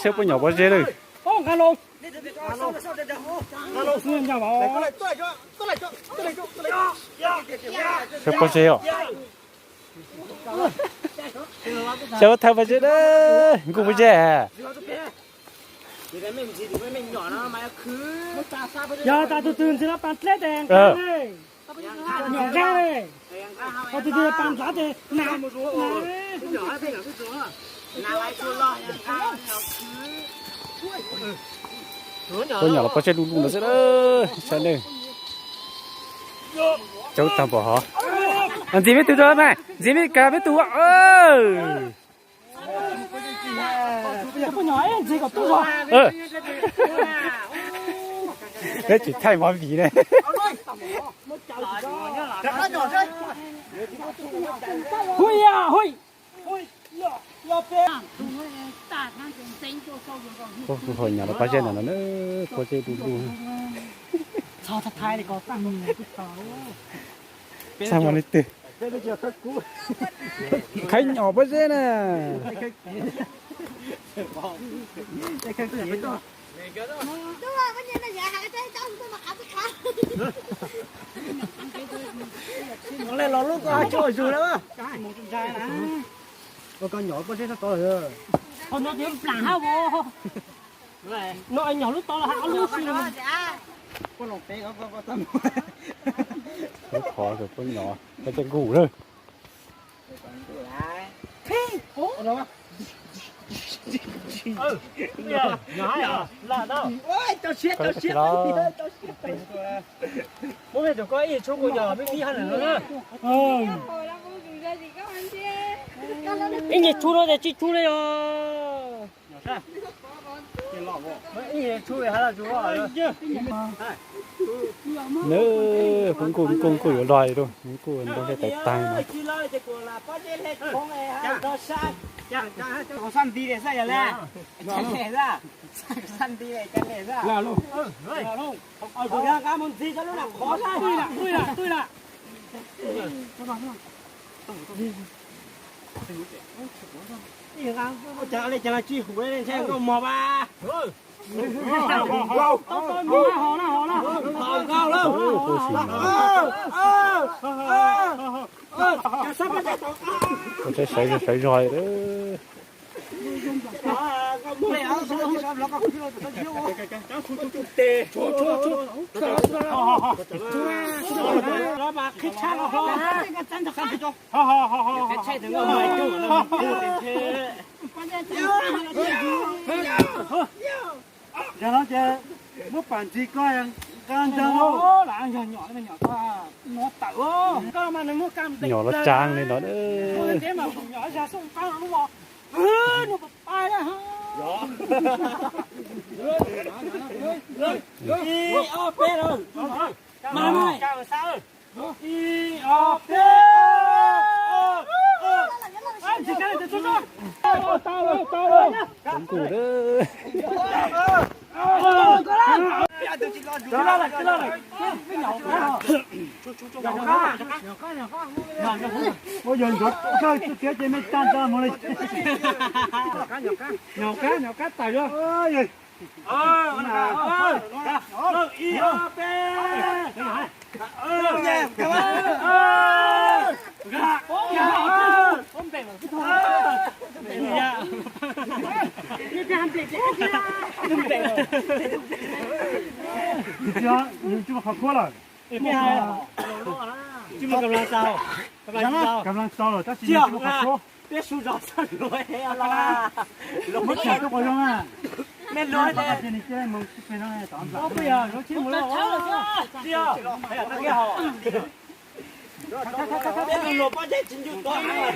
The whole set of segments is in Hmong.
Saib pob nyom pob zeb lawm. Saib pob zeb os. Saib pob thawj pob zeb na. Nkuj pob zeb. Yog tas tus twg ntxiv no pas dleb tes nqeeb li, nyom nqeeb li, ho tus twg pas ntxav tes na. Pob nyom los pob zeb du lug no xwb, saib nej. Caub tag npaum hov. Ntxiv peb tug rau mas, ntxiv peb kag peb tug. Peb tsis thaij mov vim ne. Kuv ho nyom los pob zeb ntawm no na, pob zeb du lug. Txog li twg? Qhaib nyom pob zeb na. Los lub ko tsis ua zug lawm. Ua koj nyom pob zeb sab tod lawm. No nyom lub tod los hab lub si. Pob nyom, pob zeb nkuj lawm. Ib nyuag tshuj no ces tsis tshuj li os. Nws, nkuj, nkuj yuav log li, nkuj nto sab tais tag no. Ua cas li cas los tsis hum li, ntshai nkauj mog vas. Sawv zog. Yog no ces muab pam ntxiv koj nqa ntag lauj. Nyom los tsav li no. Ib ob peb lawm. Mas mas. Ib ob peb. Nkuj. Ua yog nrov kawg txuj kev ces me tag nrho mus li. Nyom kab, nyom kab tawm yog. Yus tsis qhov khuab lawm. Tsis muaj kam laj tau, kam laj tau lawm tab sis tsis muaj qhov khuab. Peb su zog txog luag los muab tshais tuaj quas zoo na. Me luag ces nws cia mus pem no tom ntxawm. Peb luag pob zeb tsis ncu tuav heev.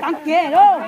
Tag kev lauj.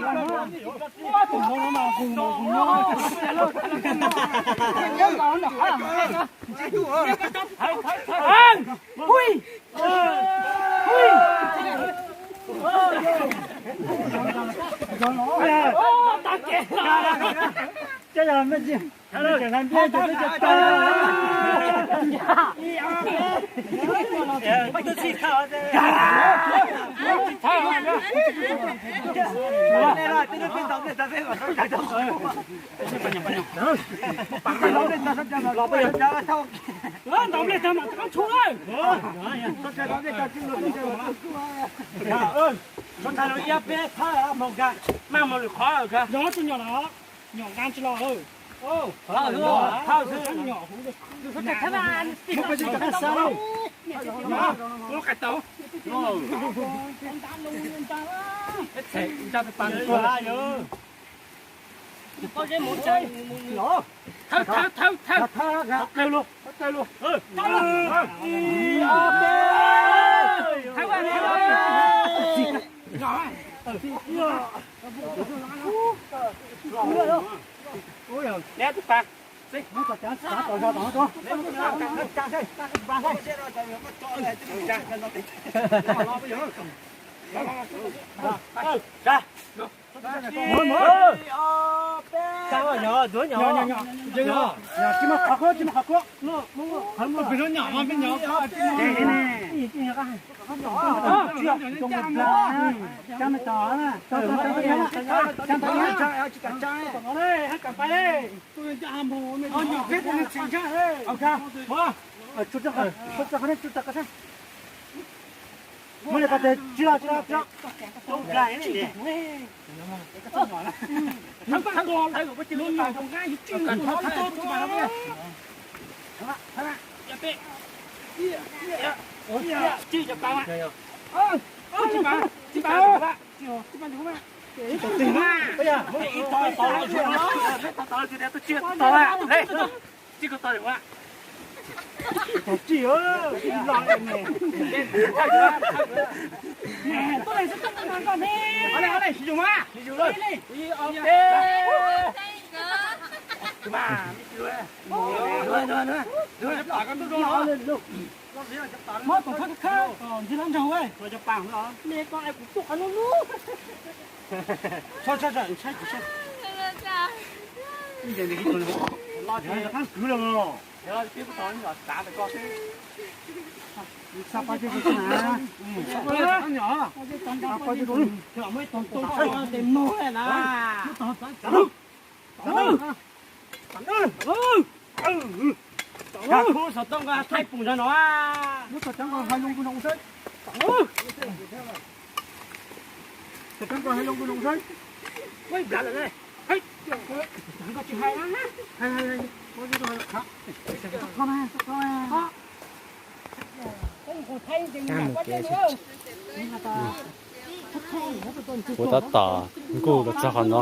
Kuv tab tom nkuj los txog qhov no,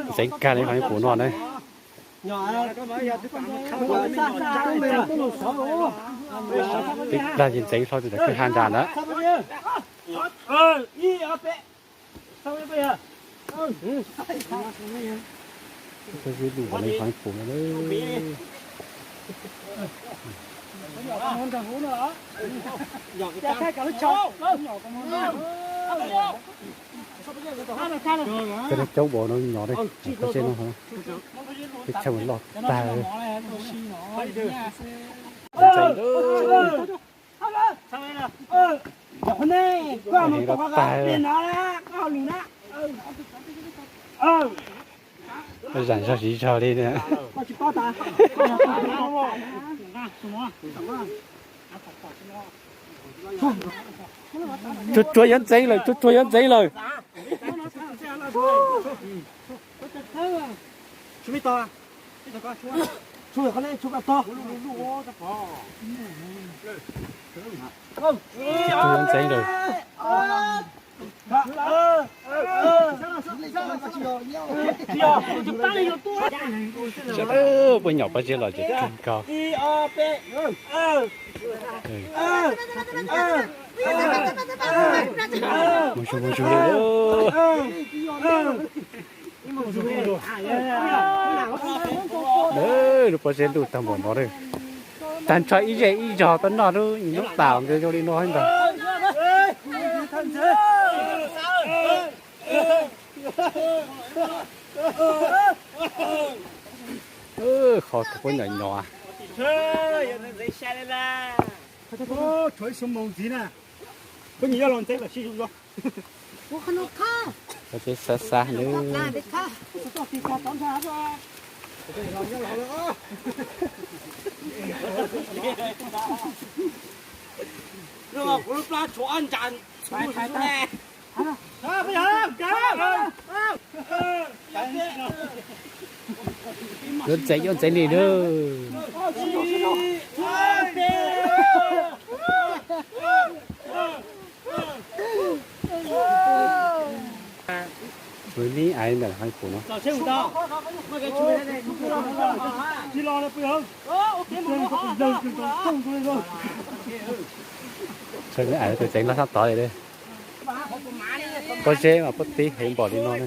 ntxeev kag li qhov kuv no ne. Tib plag ces ntxeev hlo tsis tau kwj ha nras ntawd. Peb lub qhov pum no. Peb coob npaum no nyom li, peb seb no, peb tshaj loj tag. Heev loj tag. Zam zog siv zog li na. Tsuag tsuag yuav ntxeev lawm, tsuag tsuag yuav ntxeev lawm. Tsuag tsuag yuav ntxeev lawm. Puab nyom pob zeb los ces kawg nkaus. Mus zug mus zug li. Lub pob zeb ntuj tag npaum no, tag nrho ib zej ib zog tuaj noj lub hnub tas nkaus zoo li no ntag. Qhov puab nyom nyob. Pob zeb xab xab nawb. Yuav ntxeev yuav ntxeev li nawb. Ua li ais ntawm haiv kuv no. Txhawm li ais tus tseev los sab tod li. Pob zeb mas pob tib heev npaum li no ne.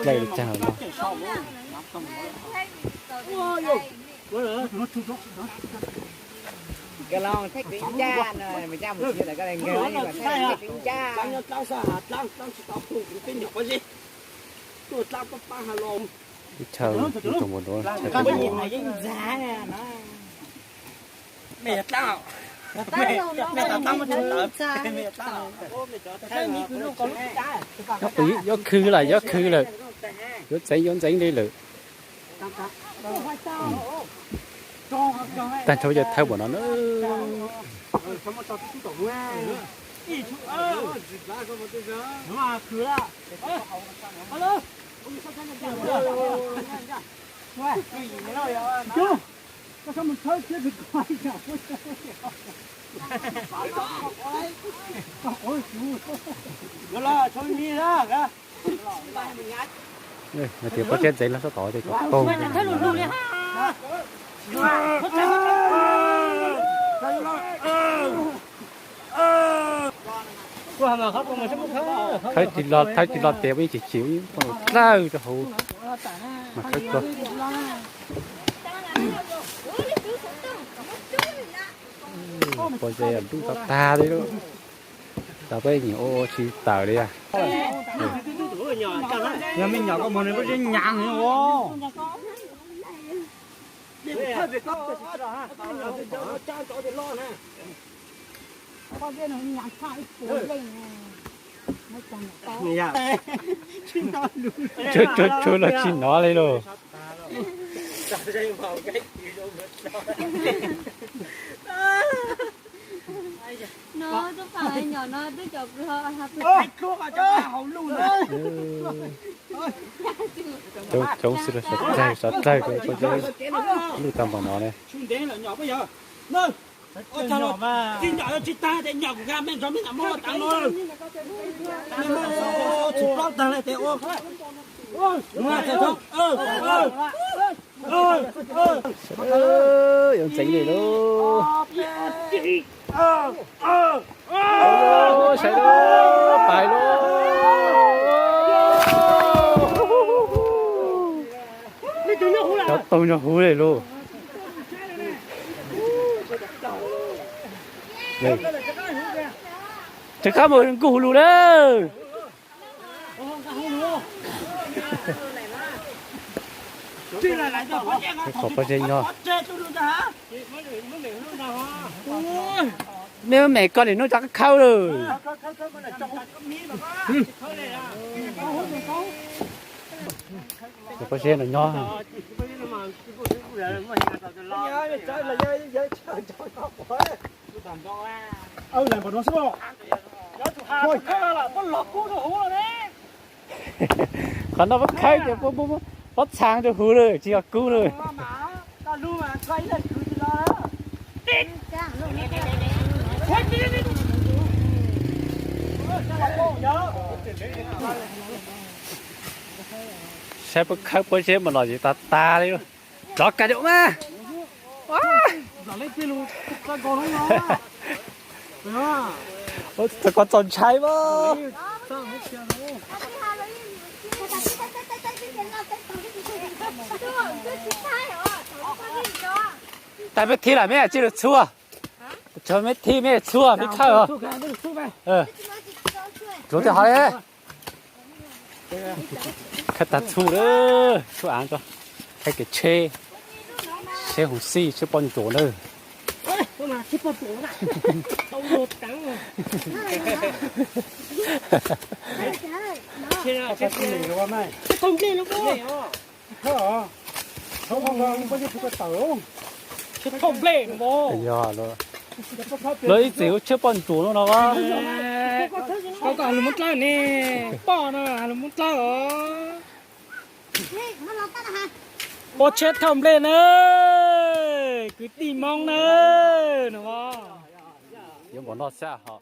Dlaij li caag no. Ib chaw tus mus duav chaw tus mus. Yuav khwv lawm, yuav khwv lawm. Yuav ntxeev yuav ntxeev li lawm. Tag nrho cov thawj npaum no na. Hais tias pob zeb ntxeev los sab tod ces cov toog. Thawb tsis los, thawb tsis los tias peb chim chim poj dlawg rau hauv mas thawb tuag. Pob zeb ntuj tag tag li lawm. Tau peb nyiam ua ua tsis tawm li. Yog me nyuam koj mus nws peb tsis nyam nws ua. Tsuag tsuag tsuag los tsis hnov li lauj. No, tus pam nyom no twb cov plo. Coob xwb, sawv dlawg, sawv dlawg, lub tag npaum no ne. Sawv daws yuav ntxeev li lauj. Sawv daws pais lauj. Cov toog nyuag huv li lauj. Rov qab mus nkuj huv lug lawm. Qhov pob zeb nyob. Mej me koj nim hnub rov qab khawb lawm. Pob zeb no nyob. Qhov no pob khawb ces pob txhaa rau huv lawm tsis yog kub lawm. Saib pob khawb pob zeb mas los tsis tas tas li. Rov kais mas. Txog koj txaus ntshai mas. Tag mej thib lawm mej tsis lug txhua. Tsuav mej thib mej txhua mej khawb os. Tsuav tej hov li. Khawb tag txhua lawm, txhua av rau. Thaij kev tsheb, tsheb hoob xij, tsheb poj ntsuam nawb. Yog lawv ib txwm ua tsheb poj ntsuam no no. Koj lug muab dlawb ne, poj no lug muab dlawb os. Ua tsheb thauj nplej na, kwv tij Hmoob na, no. Yuav npaum no xwb ho.